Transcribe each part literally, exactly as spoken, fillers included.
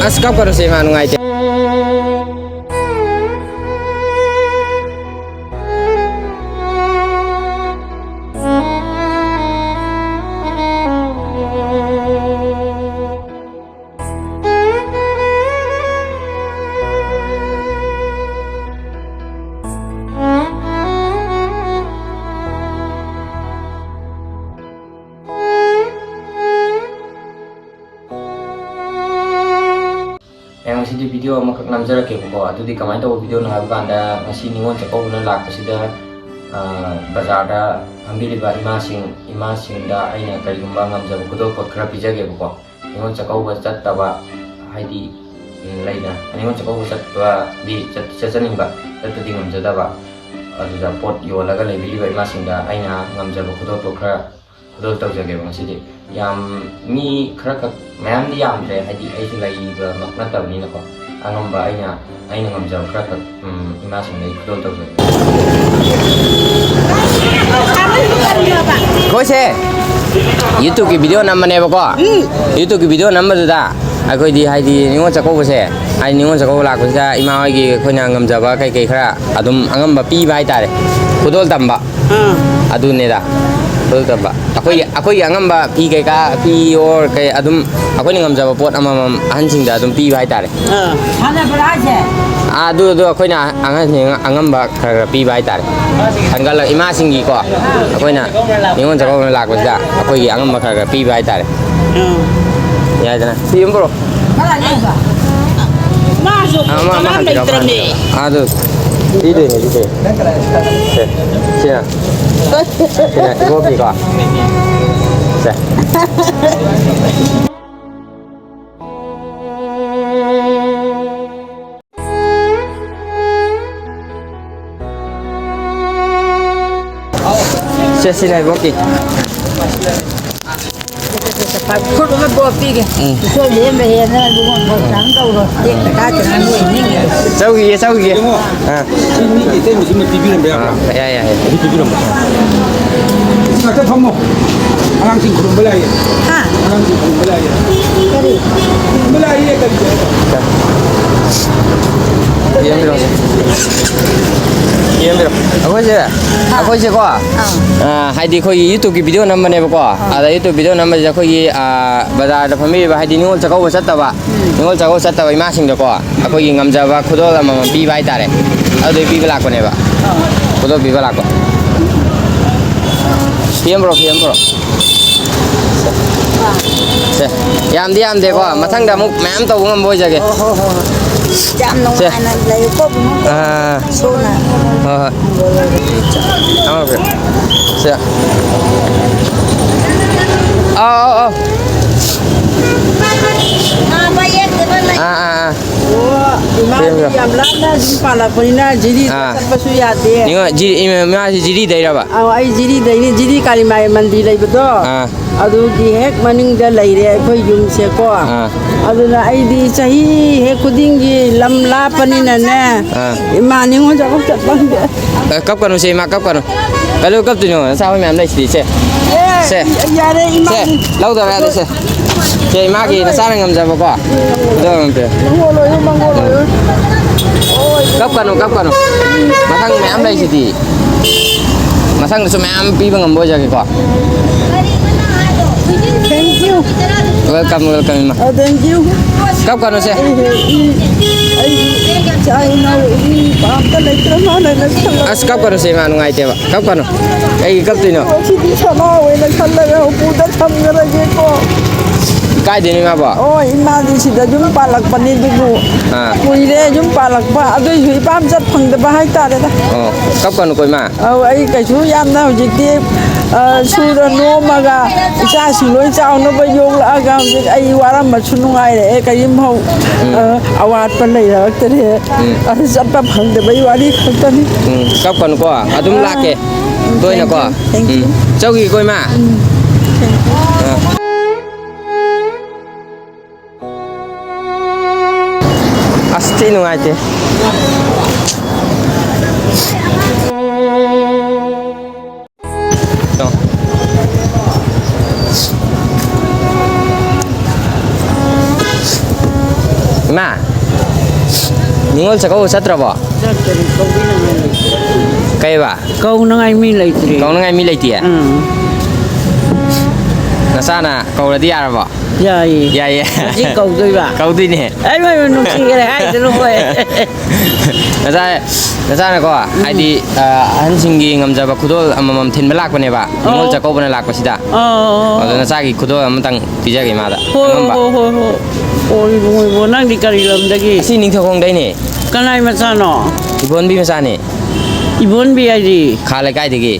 ꯑꯁ, ꯀꯞꯀꯅꯨꯁꯦ, ꯏꯃꯥ, ꯅꯨꯡꯉꯥꯏꯇꯦ꯫ ꯑꯩ ꯉꯁꯤꯗꯤ ꯚꯤꯗꯤꯑꯣ ꯑꯃꯈꯛ ꯅꯝꯖꯔꯛꯀꯦꯕꯀꯣ꯫ ꯑꯗꯨꯗꯤ ꯀꯃꯥꯏꯅ ꯇꯧꯕ ꯚꯤꯗꯤꯑꯣꯅꯣ ꯍꯥꯏꯕ ꯀꯥꯟꯗ, ꯉꯁꯤ ꯅꯤꯉꯣꯜ ꯆꯥꯛꯀꯧꯕꯅ ꯂꯥꯛꯄꯁꯤꯗ, ꯑ, ꯕꯖꯥꯔꯗ ꯐꯝꯕꯤꯔꯤꯕ ꯏꯃꯥꯁꯤꯡ, ꯏꯃꯥꯁꯤꯡꯗ ꯑꯩꯅ ꯀꯔꯤꯒꯨꯝꯕ ꯉꯝꯖꯕ ꯈꯨꯗꯣꯜꯄꯣꯠ ꯈꯔ ꯄꯤꯖꯒꯦꯕꯀꯣ꯫ ꯅꯤꯉꯣꯜ ꯆꯥꯛꯀꯧꯕ ꯆꯠꯇꯕ, ꯍꯥꯏꯗꯤ, ꯎꯝ, ꯂꯩꯗꯅ, ꯅꯤꯉꯣꯜ ꯆꯥꯛꯀꯧꯕ ꯆꯠꯄꯗꯤ ꯆꯠ-, ꯆꯠꯆꯅꯤꯡꯕ, ꯆꯠꯄꯗꯤ ꯉꯝꯖꯗꯕ, ꯑꯗꯨꯗ ꯄꯣꯠ ꯌꯣꯜꯂꯒ ꯂꯩꯕꯤꯔꯤꯕ ꯏꯃꯥꯁꯤꯡꯗ ꯑꯩꯅ ꯉꯝꯖꯕ ꯈꯨꯗꯣꯜꯄꯣꯠ ꯈꯔ ꯈꯨꯗꯣꯜ ꯇꯧꯖꯒꯦꯕ ꯉꯁꯤꯗꯤ꯫ ꯌꯥꯝ, ꯃꯤ ꯈꯔꯈꯛ, ꯃꯌꯥꯝꯗꯤ ꯌꯥꯝꯗ꯭ꯔꯦ, ꯍꯥꯏꯗꯤ ꯑꯩꯁꯨ ꯂꯩꯕꯃꯛ ꯅꯠꯇꯕꯅꯤꯅꯀꯣ꯫ ꯑꯉꯝꯕ ꯑꯩꯅ, ꯑꯩꯅ ꯉꯝꯖꯕ ꯈꯔꯈꯛ, ꯎꯝ, ꯏꯃꯥꯁꯤꯡꯗ ꯑꯩ ꯈꯨꯗꯣꯜ ꯇꯧꯖꯒꯦ꯫ ꯑꯩꯈꯣꯏꯁꯦ YouTubeꯀꯤ ꯚꯤꯗꯤꯑꯣ ꯅꯝꯕꯅꯦꯕꯀꯣ꯫ YouTubeꯀꯤ ꯚꯤꯗꯤꯑꯣ ꯅꯝꯕꯗꯨꯗ ꯑꯩꯈꯣꯏꯗꯤ, ꯍꯥꯏꯗꯤ, ꯅꯤꯉꯣꯜ ꯆꯥꯛꯀꯧꯕꯁꯦ, ꯍꯥꯏꯗꯤ ꯅꯤꯉꯣꯜ ꯆꯥꯛꯀꯧꯕ ꯂꯥꯛꯄꯁꯤꯗ ꯏꯃꯥ ꯍꯣꯏꯒꯤ ꯑꯩꯈꯣꯏꯅ ꯉꯝꯖꯕ ꯀꯩꯀꯩ ꯈꯔ ꯑꯗꯨꯝ ꯑꯉꯝꯕ ꯄꯤꯕ ꯍꯥꯏꯇꯥꯔꯦ, ꯈꯨꯗꯣꯜ ꯇꯝꯕ꯫ ꯑꯥ꯫ ꯑꯗꯨꯅꯦꯗ꯫ ꯈꯨꯗꯣꯜ ꯇꯝꯕ꯫ ꯑꯩꯈꯣꯏꯒꯤ, ꯑꯩꯈꯣꯏꯒꯤ ꯑꯉꯝꯕ ꯐꯤ ꯀꯩꯀꯥ, ꯐꯤ ꯑꯣꯔ ꯀꯩ, ꯑꯗꯨꯝ ꯑꯩꯈꯣꯏꯅ ꯉꯝꯖꯕ ꯄꯣꯠ ꯑꯃꯃꯝ ꯑꯍꯟꯁꯤꯡꯗ ꯑꯗꯨꯝ ꯄꯤꯕ ꯍꯥꯏꯇꯥꯔꯦ꯫ ꯑꯥ꯫ ꯁꯥꯟꯅꯕ꯭ꯔꯥ ꯍꯥꯏꯁꯦ? ꯑꯥ, ꯑꯗꯨ, ꯑꯗꯨ ꯑꯩꯈꯣꯏꯅ ꯑꯉꯥꯡꯁꯤꯡ ꯑꯉꯝꯕ ꯈꯔ ꯈꯔ ꯄꯤꯕ ꯍꯥꯏꯇꯥꯔꯦ꯫ ꯈꯟꯒꯠꯂꯒ ꯏꯃꯥꯁꯤꯡꯒꯤꯀꯣ, ꯑꯩꯈꯣꯏꯅ ꯅꯤꯉꯣꯜ ꯆꯥꯛꯀꯧꯕ ꯂꯥꯛꯄꯁꯤꯗ ꯑꯩꯈꯣꯏꯒꯤ ꯑꯉꯝꯕ ꯈꯔ ꯈꯔ ꯄꯤꯕ ꯍꯥꯏꯇꯥꯔꯦ꯫ ꯑꯥ꯫ ꯌꯥꯏꯗꯅ? ꯐꯤ ꯑꯃ ꯄꯨꯔꯛꯑꯣ꯫ ꯃꯥꯁꯨ ꯑꯥ, ꯃꯥ, ꯃꯥ ꯀꯅꯥꯝ ꯍꯥꯟꯅ ꯄꯤꯔꯛꯑꯣ, ꯂꯩꯇ꯭ꯔꯃꯦ꯫ ꯃꯥ ꯍꯥꯟꯅ ꯄꯤꯔꯛꯑꯣ꯫ ꯑꯥ, ꯑꯗꯨ ꯄꯤꯗꯣꯏꯅꯦ, ꯄꯤꯗꯣꯏꯅꯦ꯫ ꯁꯦ, ꯁꯤꯅ, ꯁꯤꯅ ꯏꯕꯣꯛꯀꯤꯀꯣ꯫ ꯁꯦ꯫ ꯁꯦ, ꯁꯤꯅ ꯏꯕꯣꯛꯀꯤ꯫ ꯈꯨꯠ ꯑꯃ ꯄꯣꯠ ꯄꯤꯒꯦ꯫ ꯎꯝ꯫ ꯏꯁꯣꯔ ꯂꯦꯝꯕ ꯍꯦꯟꯅ ꯂꯨꯍꯣꯡ ꯈꯣꯡꯗꯣꯡ ꯇꯧꯔꯣ꯫ ꯇꯦꯛꯇ ꯀꯥꯏꯗꯅ ꯅꯣꯏ ꯅꯤꯡꯉꯤꯗꯣ꯫ ꯆꯧꯈꯤꯒꯦ, ꯆꯧꯈꯤꯒꯦ꯫ ꯑꯥ꯫ ꯁꯤ ꯃꯤꯒꯤ ꯑꯇꯩ ꯃꯆꯤꯟ ꯑꯃ ꯄꯤꯕꯤꯔꯝꯕ ꯌꯥꯕ꯭ꯔꯥ? ꯑꯥ, ꯌꯥꯏ, ꯌꯥꯏ, ꯌꯥꯏ꯫ ꯑꯗꯨ ꯄꯤꯕꯤꯔꯝꯕ꯫ ꯍꯥ? ꯁꯤ ꯉꯥꯛꯇ ꯐꯝꯃꯣ꯫ ꯑꯉꯥꯡꯁꯤꯡ ꯈꯨꯔꯨꯝꯕ ꯂꯥꯛꯏ꯫ ꯍꯥ? ꯑꯉꯥꯡꯁꯤꯡ ꯈꯨꯔꯨꯝꯕ ꯂꯥꯛꯏ꯫ ꯀꯔꯤ? ꯈꯨꯔꯨꯝꯕ ꯂꯥꯛꯏ, ꯀꯔꯤ? ꯑꯩꯈꯣꯏꯁꯦ ꯑꯩꯈꯣꯏꯁꯦꯀꯣ, ꯑꯥ, ꯍꯥꯏꯗꯤ ꯑꯩꯈꯣꯏꯒꯤ YouTubeꯀꯤ video ꯅꯝꯕꯅꯦꯕꯀꯣ꯫ ꯑꯥ꯫ ꯑꯗ YouTube video ꯅꯝꯕꯁꯤꯗ ꯑꯩꯈꯣꯏꯒꯤ, ꯑꯥ, ꯕꯖꯥꯔꯗ ꯐꯝꯕꯤꯔꯤꯕ, ꯍꯥꯏꯗꯤ ꯅꯤꯉꯣꯜ ꯆꯥꯛꯀꯧꯕ ꯆꯠꯇꯕ, ꯎꯝ, ꯅꯤꯉꯣꯜ ꯆꯥꯛꯀꯧꯕ ꯆꯠꯇꯕ ꯏꯃꯥꯁꯤꯡꯗꯀꯣ, ꯑꯩꯈꯣꯏꯒꯤ ꯉꯝꯖꯕ ꯈꯨꯗꯣꯜ ꯑꯃꯃꯝ ꯄꯤꯕ ꯍꯥꯏꯇꯥꯔꯦ꯫ ꯑꯗꯨꯗꯤ ꯄꯤꯕ ꯂꯥꯛꯄꯅꯦꯕ꯫ ꯑꯥ꯫ ꯈꯨꯗꯣꯜ ꯄꯤꯕ ꯂꯥꯛꯄ꯫ ꯐꯤ ꯑꯃ ꯄꯨꯔꯛꯑꯣ, ꯐꯤ ꯑꯃ ꯄꯨꯔꯛꯑꯣ꯫ ꯁꯦ꯫ ꯌꯥꯝꯗꯤ ꯌꯥꯝꯗꯦꯀꯣ꯫ ꯃꯊꯪꯗ ꯑꯃꯨꯛ ꯃꯌꯥꯝ ꯇꯧꯕ ꯉꯝꯕ ꯑꯣꯏꯖꯒꯦ꯫ ꯍꯣ, ꯍꯣ, ꯍꯣ, ꯍꯣ꯫ ꯌꯥꯝ ꯁꯦ꯫ ꯅꯨꯡꯉꯥꯏꯅ ꯂꯩꯌꯨꯀꯣ, ꯏꯕꯨꯡꯉꯣ꯫ ꯑꯥ꯫ ꯏꯁꯣꯔꯅ ꯍꯣꯏ, ꯍꯣꯏ꯫ ꯊꯝꯃꯒꯦ꯫ ꯁꯦ꯫ ꯑꯥ, ꯑꯥ, ꯑꯥ꯫ ꯉꯥ ꯃꯌꯦꯛꯇꯨꯅ ꯂꯩ꯫ ꯑꯥ, ꯑꯥ, ꯑꯥ꯫ ꯑꯣ, ꯏꯃꯥꯗꯤ ꯁꯦꯝꯕ꯭ꯔꯣ? ꯌꯥꯝ ꯂꯥꯞꯅ ꯌꯨꯝ ꯄꯥꯜꯂꯛꯄꯅꯤꯅ ꯖꯤꯔꯤꯗ ꯑꯥ꯫ ꯆꯠꯄꯁꯨ ꯌꯥꯗꯦ꯫ ꯅꯤꯉꯣꯜ, ꯖꯤ-, ꯏꯃꯥ-, ꯏꯃꯥꯁꯤ ꯖꯤꯔꯤꯗꯩꯔꯕ? ꯑꯧ, ꯑꯩ ꯖꯤꯔꯤꯗꯩꯅꯤ, ꯖꯤꯔꯤ ꯀꯥꯂꯤꯃꯥꯏ ꯃꯟꯗꯤꯔ ꯂꯩꯕꯗꯣ꯫ ꯑꯥ꯫ ꯑꯗꯨꯒꯤ ꯍꯦꯛ ꯃꯅꯤꯡꯗ ꯂꯩꯔꯦ ꯑꯩꯈꯣꯏ ꯌꯨꯝꯁꯦꯀꯣ꯫ ꯑꯥ꯫ ꯑꯗꯨꯅ ꯑꯩꯗꯤ ꯆꯍꯤ ꯍꯦꯛ ꯈꯨꯗꯤꯡꯒꯤ ꯂꯝ ꯂꯥꯞꯄꯅꯤꯅꯅꯦ, ꯑꯥ꯫ ꯏꯃꯥ ꯅꯤꯉꯣꯜ ꯆꯥꯛꯀꯧ ꯆꯠ ꯐꯪꯗꯦ꯫ ꯑꯦ, ꯀꯞꯀꯅꯨꯁꯦ, ꯏꯃꯥ, ꯀꯞꯀꯅꯨ꯫ ꯀꯩꯗꯧ ꯀꯞꯇꯣꯏꯅꯣ? ꯅꯆꯥ ꯍꯣꯏ ꯃꯌꯥꯝ ꯂꯩꯁꯤꯗꯤ, ꯁꯦ꯫ ꯑꯦ, ꯁꯦ꯫ ꯌꯥꯔꯦ, ꯏꯃꯥ꯫ ꯁꯦ, ꯂꯧꯗꯕ ꯌꯥꯗꯦ, ꯁꯦ꯫ ꯁꯦ, ꯏꯃꯥꯒꯤ ꯅꯆꯥꯅ ꯉꯝꯖꯕꯀꯣ꯫ ꯑꯗꯣ ꯉꯝꯗꯦ꯫ ꯃꯉꯣꯟ ꯂꯣꯏꯌꯨ, ꯃꯉꯣꯟ ꯂꯣꯏꯌꯨ꯫ ꯀꯞꯀꯅꯨ, ꯀꯞꯀꯅꯨ꯫ ꯃꯊꯪ ꯃꯌꯥꯝ ꯂꯩꯁꯤꯗꯤ꯫ ꯃꯊꯪꯗꯁꯨ ꯃꯌꯥꯝ ꯄꯤꯕ ꯉꯝꯕ ꯑꯣꯏꯖꯒꯦꯀꯣ꯫ Thank you꯫ Welcome, welcome, ꯏꯃꯥ꯫ ꯑ, thank you꯫ ꯀꯞꯀꯅꯨꯁꯦ꯫ ꯑꯩ, ꯑꯩ, ꯑꯩ ꯏꯆꯥ ꯏꯅꯥꯎ ꯃꯤ ꯑꯝꯇ ꯂꯩꯇ꯭ꯔ ꯃꯥꯜꯂꯦꯅ ꯈꯜꯂꯒ꯫ ꯑꯁ, ꯀꯞꯀꯅꯨꯁꯦ, ꯏꯃꯥ, ꯅꯨꯡꯉꯥꯏꯇꯦꯕ꯫ ꯀꯞꯀꯅꯨ꯫ ꯀꯩꯒꯤ ꯀꯞꯇꯣꯏꯅꯣ? ꯑꯣ, ꯁꯤꯗꯤ ꯁꯅꯥ ꯑꯣꯏꯅ ꯈꯜꯂꯒ ꯎꯄꯨꯗ ꯊꯝꯈ꯭ꯔꯒꯦꯀꯣ꯫ ꯀꯥꯏꯗꯩꯅꯣ ꯏꯃꯥꯕꯣ? ꯑꯣ, ꯏꯃꯥꯗꯤ ꯁꯤꯗ ꯌꯨꯝ ꯄꯥꯜꯂꯛꯄꯅꯤ, ꯑꯗꯨꯕꯨ ꯑꯥ꯫ ꯀꯨꯏꯔꯦ ꯌꯨꯝ ꯄꯥꯜꯂꯛꯄ, ꯑꯗꯨꯏꯁꯨ ꯏꯄꯥꯝ ꯆꯠ ꯐꯪꯗꯕ ꯍꯥꯏꯇꯥꯔꯦꯗ꯫ ꯑꯣ, ꯀꯞꯀꯅꯨꯀꯣ, ꯏꯃꯥ꯫ ꯑꯧ, ꯑꯩ ꯀꯩꯁꯨ ꯌꯥꯝꯅ ꯍꯧꯖꯤꯛꯇꯤ, ꯑ, ꯁꯨꯔ ꯅꯣꯝꯃꯒ ꯏꯆꯥꯁꯤꯡ ꯂꯣꯏ ꯆꯥꯎꯅꯕ ꯌꯣꯛꯂꯛꯑꯒ ꯍꯧꯖꯤꯛ ꯑꯩ ꯋꯥꯔꯝꯕꯁꯨ ꯅꯨꯡꯉꯥꯏꯔꯛꯑꯦ, ꯀꯔꯤꯝ ꯍꯧ-, ꯎꯝ꯫ ꯑ, ꯑꯋꯥꯠꯄ ꯂꯩꯔꯛꯇ꯭ꯔꯦ꯫ ꯎꯝ꯫ ꯑꯗꯨ ꯆꯠꯄ ꯐꯪꯗꯕꯩ ꯋꯥꯔꯤ ꯈꯛꯇꯅꯤ꯫ ꯎꯝ, ꯀꯞꯀꯅꯨꯀꯣ, ꯑꯗꯨꯝ ꯑꯥ꯫ ꯂꯥꯛꯀꯦ꯫ ꯎꯝ, ꯇꯣꯏꯅꯀꯣ꯫ Thank you, thank you꯫ ꯎꯝ, ꯆꯧꯈꯤꯒꯦꯀꯣ, ꯏꯃꯥ꯫ ꯎꯝ, thank you꯫ ꯑꯥ꯫ ꯑꯁ, ꯊꯤ ꯅꯨꯡꯉꯥꯏꯇꯦ꯫ ꯏꯃꯥ, ꯅꯤꯉꯣꯜ ꯆꯥꯛꯀꯧꯕ ꯆꯠꯇ꯭ꯔꯕꯣ? ꯆꯠꯇꯔꯤ, ꯀꯧꯕꯤꯅꯉꯥꯏ ꯂꯩꯇꯦ꯫ ꯀꯩꯕ? ꯀꯧꯅꯉꯥꯏ ꯃꯤ ꯂꯩꯇ꯭ꯔꯤ꯫ ꯀꯧꯅꯉꯥꯏ ꯃꯤ ꯂꯩꯇꯤꯌꯦ? ꯎꯝ꯫ ꯅꯆꯥꯅ ꯀꯧꯔꯗꯤ ꯌꯥꯔꯕꯣ? ꯌꯥꯏꯌꯦ꯫ ꯌꯥꯏꯌꯦ꯫ ꯍꯧꯖꯤꯛ ꯀꯧꯗꯣꯏꯕ? ꯀꯧꯗꯣꯏꯅꯦ꯫ ꯑꯩ ꯃꯣꯏ ꯅꯨꯡꯁꯤꯈ꯭ꯔꯦ ꯍꯥꯏꯗꯅ ꯍꯣꯏ꯫ ꯅꯆꯥ, ꯅꯆꯥꯅꯀꯣ, ꯍꯥꯏꯗꯤ, ꯑ, ꯑꯍꯟꯁꯤꯡꯒꯤ ꯉꯝꯖꯕ ꯈꯨꯗꯣꯜ ꯑꯃꯃꯝ ꯊꯤꯟꯕ ꯂꯥꯛꯄꯅꯦꯕ, ꯅꯤꯉꯣꯜ ꯑꯣ꯫ ꯆꯥꯛꯀꯧꯕꯅ ꯂꯥꯛꯄꯁꯤꯗ꯫ ꯑꯣ꯫ ꯑꯗꯣ ꯅꯆꯥꯒꯤ ꯈꯨꯗꯣꯜ ꯑꯃꯇꯪ ꯄꯤꯖꯒꯦ ꯏꯃꯥꯗ꯫ ꯍꯣꯏ, ꯑꯉꯝꯕ꯫ ꯍꯣꯏ, ꯍꯣꯏ, ꯍꯣꯏ꯫ ꯑꯣ, ꯏꯕꯨꯡꯉꯣ, ꯏꯕꯨꯡꯉꯣ, ꯅꯪꯗꯤ ꯀꯔꯤ ꯂꯝꯗꯒꯤ? ꯑꯁꯤ ꯅꯤꯡꯊꯧꯈꯣꯡꯗꯩꯅꯦ꯫ ꯀꯅꯥꯏ ꯃꯆꯥꯅꯣ? ꯏꯕꯣꯟꯕꯤ ꯃꯆꯥꯅꯦ꯫ ꯏꯕꯣꯟꯕꯤ ꯍꯥꯏꯗꯤ? ꯈꯥ ꯂꯩꯀꯥꯏꯗꯒꯤ꯫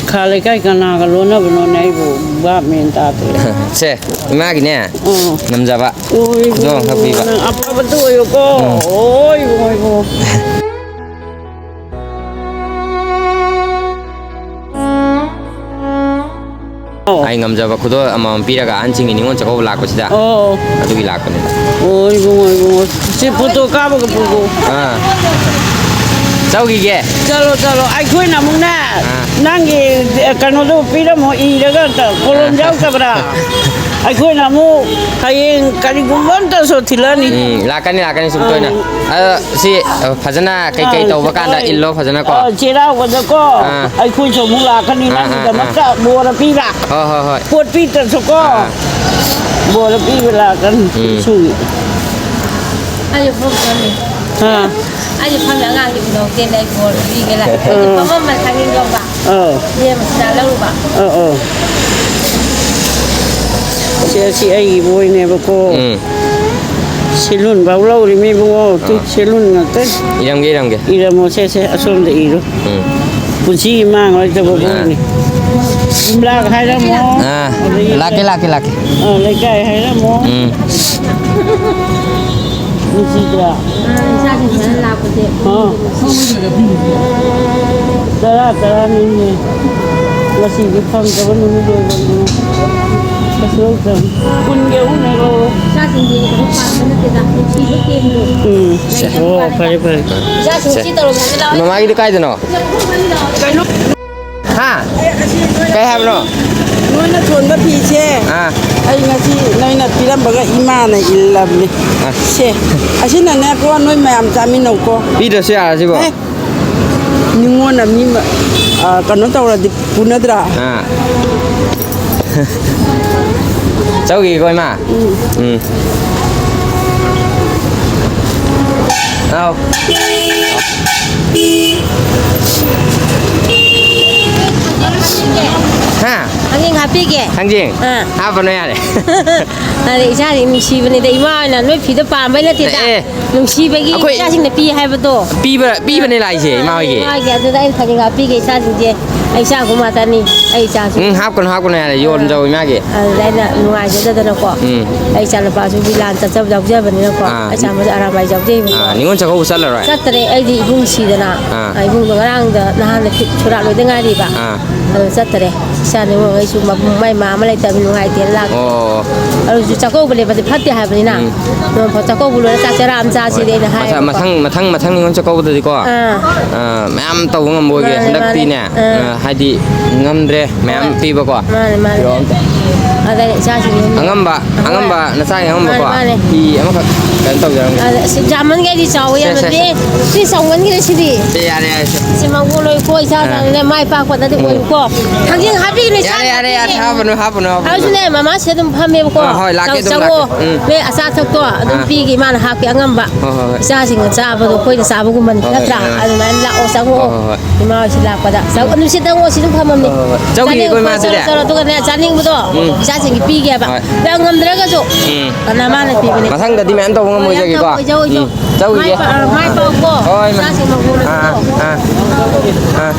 ꯈꯥ ꯂꯩꯀꯥꯏ ꯀꯅꯥꯒ ꯂꯣꯟꯅꯕꯅꯣꯅꯦ? ꯑꯩꯕꯨ ꯚꯥꯞ ꯃꯦꯟ ꯇꯥꯗ꯭ꯔꯦ꯫ ꯁꯦ, ꯏꯃꯥꯒꯤꯅꯦ꯫ ꯑꯣ꯫ ꯉꯝꯖꯕ꯫ ꯑꯣ, ꯏꯕꯨꯡꯉꯣ, ꯈꯨꯗꯣꯜ ꯑꯃꯈꯛ ꯄꯤꯕ꯫ ꯅꯪ ꯑꯐꯕꯗꯨ ꯑꯣꯏꯌꯨꯀꯣ꯫ ꯎꯝ꯫ ꯑꯣ, ꯏꯕꯨꯡꯉꯣ, ꯏꯕꯨꯡꯉꯣ꯫ ꯑꯣ꯫ ꯑꯩ ꯉꯝꯖꯕ ꯈꯨꯗꯣꯜ ꯑꯃꯃꯝ ꯄꯤꯔꯒ ꯑꯍꯟꯁꯤꯡꯒꯤ ꯅꯤꯉꯣꯜ ꯆꯥꯛꯀꯧꯕ ꯂꯥꯛꯄꯁꯤꯗ꯫ ꯑꯣ꯫ ꯑꯗꯨꯒꯤ ꯂꯥꯛꯄꯅꯦ꯫ ꯑꯣ, ꯏꯕꯨꯡꯉꯣ, ꯏꯕꯨꯡꯉꯣ꯫ ꯁꯤ ꯐꯣꯇꯣ ꯀꯥꯞꯄꯒ ꯄꯨꯒꯣ꯫ ꯑꯥ꯫ ꯆꯧꯈꯤꯒꯦ꯫ ꯆꯠꯂꯣ, ꯆꯠꯂꯣ꯫ ꯑꯩꯈꯣꯏꯅ ꯑꯃꯨꯛꯅꯦ, ꯑꯥ꯫ ꯅꯪꯒꯤ ꯀꯩꯅꯣꯗꯣ ꯄꯤꯔꯝꯃꯣ, ꯏꯔꯒ ꯑꯝꯇ꯫ ꯀꯣꯂꯣꯝ ꯑꯥ꯫ ꯌꯥꯎꯗꯕ꯭ꯔꯥ? ꯑꯩꯈꯣꯏꯅ ꯑꯃꯨꯛ ꯍꯌꯦꯡ ꯀꯔꯤꯒꯨꯝꯕ ꯑꯝꯇꯁꯨ ꯊꯤꯜꯂꯛꯑꯅꯤ꯫ ꯎꯝ, ꯂꯥꯛꯀꯅꯤ, ꯂꯥꯛꯀꯅꯤ, ꯁꯨꯝ ꯑꯥ꯫ ꯇꯣꯏꯅ꯫ ꯑꯗꯣ ꯁꯤ, ꯑ, ꯐꯖꯅ ꯀꯩꯀꯩ ꯑꯥ, ꯇꯧꯕ ꯀꯥꯟꯗ ꯍꯣꯏ꯫ ꯏꯜꯂꯣ ꯐꯖꯅꯀꯣ꯫ ꯑꯥ, ꯆꯩꯔꯥꯎꯕꯗꯀꯣ ꯑꯥ꯫ ꯑꯩꯈꯣꯏꯁꯨ ꯑꯃꯨꯛ ꯂꯥꯛꯀꯅꯤ, ꯑꯥ, ꯑꯥ, ꯅꯪꯒꯤꯗꯃꯛꯇ ꯕꯣꯔ ꯄꯤꯕ꯫ ꯍꯣꯏ, ꯍꯣꯏ, ꯍꯣꯏ꯫ ꯄꯣꯠ ꯄꯤꯗ꯭ꯔꯁꯨꯀꯣ, ꯑꯥ꯫ ꯕꯣꯔ ꯄꯤꯕ ꯂꯥꯛꯀꯅꯤ꯫ ꯎꯝ꯫ ꯏꯁꯨꯒꯤ꯫ ꯑꯥ꯫ ꯑꯩꯁꯦ ꯐꯝꯃꯦ, ꯑꯉꯥꯡꯁꯦ ꯎꯅꯍꯧꯗꯦꯅ ꯑꯩ ꯕꯣꯔ ꯄꯤꯒꯦ ꯂꯥꯛꯑꯦ꯫ ꯑꯩꯁꯦ ꯑꯥ꯫ ꯐꯝꯃꯝꯕ ꯊꯥꯡꯖꯤꯡ ꯌꯣꯟꯕ꯫ ꯑꯥ꯫ ꯏꯕꯦꯝꯃ ꯆꯥ ꯂꯧꯔꯨꯕ꯫ ꯑꯥ, ꯑꯥ꯫ ꯁꯤ, ꯑꯁꯤ ꯑꯩꯒꯤ ꯕꯣꯏꯅꯦꯕꯀꯣ꯫ ꯎꯝ꯫ ꯁꯦꯂꯨꯟ ꯐꯥꯎ ꯂꯧꯔꯤꯃꯤ ꯏꯕꯨꯡꯉꯣ꯫ ꯇꯨ, ꯑꯥ꯫ ꯁꯦꯂꯨꯟ ꯉꯥꯛꯇ꯫ ꯏꯔꯝꯒꯦ, ꯏꯔꯝꯒꯦ꯫ ꯏꯔꯝꯃꯣ, ꯁꯦ, ꯁꯦ, ꯑꯁꯣꯝꯗ ꯏꯔꯣ꯫ ꯎꯝ꯫ ꯄꯨꯟꯁꯤꯒꯤ ꯃꯥꯡꯉꯔꯣꯏꯗꯕ ꯑꯥ꯫ ꯕꯣꯏꯅꯤ꯫ ꯌꯨꯝꯂꯥꯛ ꯍꯥꯏꯔꯝꯃꯣ꯫ ꯑꯥ꯫ ꯑꯗꯒꯤ ꯂꯥꯛꯀꯦ, ꯂꯥꯛꯀꯦ, ꯂꯥꯛꯀꯦ꯫ ꯑꯥ, ꯂꯩꯀꯥꯏ ꯍꯥꯏꯔꯝꯃꯣ꯫ ꯎꯝ꯫ ꯅꯨꯡꯁꯤꯗ꯭ꯔꯥ? ꯑꯥ, ꯏꯆꯥꯁꯤꯡꯁꯤꯅ ꯂꯥꯛꯄꯁꯦ꯫ ꯑꯥ꯫ ꯇꯔꯥ, ꯇꯔꯥꯅꯤꯅꯦ꯫ ꯉꯁꯤꯗꯤ ꯐꯪꯗꯕ ꯅꯨꯃꯤꯠ ꯑꯣꯏꯕꯅꯤꯅ ꯀꯩꯁꯨ ꯂꯧꯗꯕꯅꯤ꯫ ꯀꯨꯟꯒꯤ ꯑꯍꯨꯝ ꯍꯦꯛ ꯂꯧꯔꯣ꯫ ꯏꯆꯥꯁꯤꯡꯗꯤ ꯀꯩꯅꯣ ꯄꯥꯝꯕ ꯅꯠꯇꯦꯗ, ꯅꯨꯡꯁꯤꯕ ꯀꯦꯟꯗ꯭ꯔꯣ꯫ ꯎꯝ꯫ ꯂꯩꯇꯕ ꯑꯣ, ꯄꯥꯝꯕ꯫ ꯐꯔꯦ, ꯐꯔꯦ꯫ ꯏꯆꯥꯁꯤꯡ ꯁꯤ ꯇꯧꯔꯝꯃꯣ, ꯁꯤ ꯂꯥꯛꯑꯣ꯫ ꯃꯃꯥꯒꯤꯗꯣ ꯀꯥꯏꯗꯅꯣ? ꯀꯩꯅꯣ? ꯍꯥ? ꯀꯩ ꯍꯥꯏꯕꯅꯣ? ꯅꯣꯏꯅ ꯊꯣꯟꯕ ꯐꯤꯁꯦ, ꯑꯥ꯫ ꯑꯩ ꯉꯁꯤ ꯅꯣꯏꯅ ꯄꯤꯔꯝꯕꯒ ꯏꯃꯥꯅ ꯏꯜꯂꯕꯅꯤ꯫ ꯑꯥ꯫ ꯁꯦ, ꯑꯁꯤꯅꯅꯦꯀꯣ, ꯅꯣꯏ ꯃꯌꯥꯝ ꯆꯥꯃꯤꯟꯅꯧꯀꯣ꯫ ꯄꯤꯗ꯭ꯔꯁꯨ ꯌꯥꯔꯁꯤꯕꯣ? ꯑꯦ, ꯅꯤꯉꯣꯟꯅ ꯃꯤ ꯃ-, ꯑ, ꯀꯩꯅꯣ ꯇꯧꯔꯗꯤ ꯄꯨꯅꯗ꯭ꯔꯥ? ꯑꯥ꯫ ꯆꯧꯈꯤꯒꯦꯀꯣ, ꯏꯃꯥ? ꯎꯝ꯫ ꯎꯝ꯫ ꯑꯥꯎ꯫ ꯍꯥ? ꯊꯥꯡꯖꯤꯡ ꯍꯥꯞꯄꯤꯒꯦ꯫ ꯊꯥꯡꯖꯤꯡ? ꯑꯥ꯫ ꯍꯥꯞꯄꯅꯨ ꯌꯥꯔꯦ꯫ ꯑꯗ ꯏꯆꯥꯁꯤꯡ ꯅꯨꯡꯁꯤꯕꯅꯤꯗ, ꯏꯃꯥ ꯍꯣꯏꯅ ꯅꯣꯏ ꯐꯤꯗꯣ ꯄꯥꯝꯕꯩ ꯅꯠꯇꯦꯗ꯫ ꯑꯦ꯫ ꯅꯨꯡꯁꯤꯕꯒꯤ ꯑꯩꯈꯣꯏ ꯏꯆꯥꯁꯤꯡꯅ ꯄꯤ ꯍꯥꯏꯕꯗꯣ꯫ ꯄꯤꯕ-, ꯄꯤꯕꯅꯦ ꯂꯥꯛꯏꯁꯦ, ꯏꯃꯥ ꯍꯣꯏꯒꯤ꯫ ꯏꯃꯥꯒꯤ ꯑꯗꯨꯗ ꯑꯩꯅ ꯊꯥꯡꯖꯤꯡ ꯍꯥꯞꯄꯤꯒꯦ ꯏꯆꯥꯁꯤꯡꯁꯦ꯫ ꯑꯩ ꯏꯆꯥ ꯑꯍꯨꯝ ꯉꯥꯛꯇꯅꯤ, ꯑꯩ ꯏꯆꯥꯁꯨ꯫ ꯎꯝ, ꯍꯥꯞꯀꯅꯨ, ꯍꯥꯞꯀꯅꯨ ꯌꯥꯔꯦ, ꯌꯣꯟꯖꯧ ꯏꯃꯥꯒꯤ꯫ ꯑꯗꯨꯗ ꯑꯩꯅ ꯅꯨꯡꯉꯥꯏꯖꯗꯗꯅꯀꯣ꯫ ꯎꯝ꯫ ꯑꯩ ꯏꯆꯥ ꯅꯨꯄꯥꯁꯨ ꯂꯥꯟ ꯆꯠꯆꯕ ꯌꯥꯎꯖꯕꯅꯤꯅꯀꯣ꯫ ꯑꯥ꯫ ꯑꯩ ꯏꯆꯥ ꯃꯁꯨ ꯑꯔꯥꯝꯕꯥꯏ ꯌꯥꯎꯖꯩꯕꯀꯣ꯫ ꯑꯥ, ꯅꯤꯉꯣꯜ ꯆꯥꯛꯀꯧꯕ ꯆꯠꯂꯔꯣꯏ? ꯆꯠꯇꯔꯦ, ꯑꯩꯗꯤ ꯏꯕꯨꯡ ꯁꯤꯗꯅ꯫ ꯑꯥ꯫ ꯑꯥ, ꯏꯕꯨꯡꯗꯣ ꯉꯔꯥꯡꯗ ꯅꯍꯥꯟꯗ ꯐꯤꯠ ꯁꯨꯔꯥꯠ ꯂꯣꯏꯗ ꯉꯥꯏꯔꯤꯕ꯫ ꯑꯥ꯫ ꯑꯗꯨ ꯆꯠꯇꯔꯦ꯫ ꯏꯆꯥ ꯅꯤꯉꯣꯜꯉꯩꯁꯨ ꯃꯕꯨꯡ ꯃꯥꯏ ꯃꯥ ꯑꯃ ꯂꯩꯇꯕ ꯅꯨꯡꯉꯥꯏꯇꯦꯅ ꯂꯥꯛꯇꯦ꯫ ꯑꯣ꯫ ꯑꯗꯨꯁꯨ ꯆꯥꯛꯀꯧꯕ ꯂꯦꯞꯄꯗꯤ ꯐꯠꯇꯦ ꯍꯥꯏꯕꯅꯤꯅ꯫ ꯎꯝ꯫ ꯅꯣꯡ ꯐꯥꯗꯣꯛ ꯆꯥꯛꯀꯧꯕ ꯂꯣꯏꯔ ꯆꯥꯛ ꯆꯔꯥ ꯑꯃ ꯆꯥꯁꯤꯗꯤ ꯍꯣꯏ꯫ ꯑꯩꯅ ꯃꯊꯪ, ꯍꯥꯏꯌꯦꯕꯀꯣ꯫ ꯃꯊꯪ, ꯃꯊꯪ, ꯃꯊꯪ ꯅꯤꯉꯣꯜ ꯆꯥꯛꯀꯧꯕꯗꯗꯤꯀꯣ, ꯑꯥ꯫ ꯑ, ꯃꯌꯥꯝ ꯇꯧꯕ ꯉꯝꯕ ꯑꯣꯏꯒꯦ꯫ ꯃꯥꯅꯦ, ꯍꯟꯗꯛꯇꯤꯅꯦ, ꯃꯥꯅꯦ꯫ ꯑꯥ꯫ ꯑ, ꯍꯥꯏꯗꯤ ꯉꯝꯗ꯭ꯔꯦ ꯃꯌꯥꯝ ꯍꯣꯏ꯫ ꯄꯤꯕꯀꯣ꯫ ꯃꯥꯅꯦ, ꯃꯥꯅꯦ꯫ ꯐꯤꯔꯣꯜ ꯑꯝꯇ꯫ ꯑꯗꯩ ꯏꯆꯥꯁꯤꯡꯁꯨ ꯑꯉꯝꯕ, ꯑꯉꯝꯕ ꯅꯆꯥꯒꯤ ꯑꯉꯝꯕꯀꯣ꯫ ꯃꯥꯅꯦ, ꯃꯥꯅꯦ꯫ ꯐꯤ ꯑꯃꯈꯛ ꯀꯩꯅꯣ ꯇꯧꯖꯔꯝꯒꯦ꯫ ꯑꯗ ꯑꯁ, ꯌꯥꯝꯃꯟꯒꯦ ꯑꯩꯗꯤ ꯆꯥꯎꯕ ꯁꯦ, ꯁꯦ, ꯌꯥꯝꯅꯗꯤ꯫ ꯁꯦ꯫ ꯁꯤ ꯆꯥꯎꯃꯟꯈ꯭ꯔꯦ ꯁꯤꯗꯤ꯫ ꯁꯦ, ꯌꯥꯔꯦ, ꯌꯥꯔꯦ, ꯁꯦ꯫ ꯁꯤ ꯃꯥꯡꯒꯣꯜ ꯂꯣꯏꯀꯣ, ꯏꯆꯥ ꯑꯥ꯫ ꯆꯥꯡꯅꯦ ꯃꯥꯏ ꯄꯥꯛꯄꯗꯗꯤ ꯎꯝ꯫ ꯑꯣꯏꯌꯨꯀꯣ꯫ ꯊꯥꯡꯖꯤꯡ ꯍꯥꯞꯄꯤꯒꯅꯨ, ꯏꯆꯥ ꯌꯥꯔꯦ, ꯌꯥꯔꯦ, ꯌꯥꯔꯦ, ꯍꯥꯞꯄꯤꯒꯦ꯫ ꯍꯥꯞꯄꯅꯨ, ꯍꯥꯞꯄꯅꯨ, ꯍꯥꯞꯄꯅꯨ꯫ ꯍꯥꯏꯁꯨꯅꯦ, ꯃꯃꯥ ꯁꯤꯗ ꯑꯗꯨꯝ ꯐꯝꯃꯦꯕꯀꯣ꯫ ꯑꯥ, ꯍꯣꯏ, ꯂꯥꯛꯀꯦ, ꯆꯪ-, ꯑꯗꯨꯝ ꯆꯪꯉꯣ꯫ ꯂꯥꯛꯀꯦ꯫ ꯎꯝ꯫ ꯅꯣꯏ ꯑꯆꯥ ꯑꯊꯛꯇꯣ ꯑꯗꯨꯝ ꯑꯥ꯫ ꯄꯤꯒꯦ, ꯏꯃꯥꯅ ꯍꯥꯞꯀꯦ ꯑꯉꯝꯕ꯫ ꯍꯣꯏ, ꯍꯣꯏ, ꯍꯣꯏ꯫ ꯏꯆꯥꯁꯤꯡꯅ ꯆꯥꯕꯗꯣ ꯑꯩꯈꯣꯏꯅ ꯆꯥꯕꯒꯨꯝꯕꯅꯤ, ꯍꯣꯏ, ꯍꯣꯏ, ꯅꯠꯇ꯭ꯔꯥ? ꯍꯣꯏ, ꯍꯣꯏ꯫ ꯑꯗꯨꯃꯥꯏꯅ ꯂꯥꯛꯑꯣ, ꯆꯪꯉꯛꯑꯣ꯫ ꯍꯣꯏ, ꯍꯣꯏ, ꯍꯣꯏ꯫ ꯏꯃꯥ ꯍꯣꯏꯁꯤ ꯂꯥꯛꯄꯗ꯫ ꯆꯪ-, ꯎꯝ꯫ ꯅꯨꯡꯁꯤꯠ ꯆꯪꯉꯣ, ꯁꯤ ꯑꯗꯨꯝ ꯐꯝꯃꯝꯅꯤ꯫ ꯍꯣꯏ, ꯍꯣꯏ, ꯍꯣꯏ꯫ ꯆꯧꯈꯤꯒꯦꯀꯣ, ꯆꯥꯅꯤꯡ-, ꯏꯃꯥ, ꯆꯠꯂꯣ, ꯑꯗꯨꯗꯤ꯫ ꯆꯠꯂꯣ, ꯑꯗꯨꯒꯅꯦ, ꯆꯥꯅꯤꯡꯕꯗꯣ ꯎꯝ꯫ ꯏꯆꯥꯁꯤꯡꯒꯤ ꯄꯤꯒꯦꯕ꯫ ꯍꯣꯏ꯫ ꯌꯥꯝ ꯉꯝꯗ꯭ꯔꯒꯁꯨ ꯎꯝ꯫ ꯀꯅꯥ ꯃꯥꯅ ꯄꯤꯕꯅꯦ꯫ ꯃꯊꯪꯗꯗꯤ ꯃꯌꯥꯝ ꯇꯧꯕ ꯉꯝꯃꯣꯏꯖꯒꯦꯀꯣ꯫ ꯍꯣꯏ, ꯌꯥꯝ ꯇꯧ-, ꯑꯣꯏꯖꯧ, ꯑꯣꯏꯖꯧ꯫ ꯎꯝ꯫ ꯆꯧꯈꯤꯒꯦ꯫ ꯃꯥꯏ ꯄꯥ-, ꯑ, ꯃꯥꯏ ꯑꯥ꯫ ꯄꯥꯛꯎꯀꯣ꯫ ꯍꯣꯏ, ꯏꯃꯥ꯫ ꯏꯆꯥꯁꯤꯡ ꯃꯒꯨꯟ ꯑꯥ, ꯑꯥ, ꯑꯗꯨꯗꯣ꯫ ꯑꯥ꯫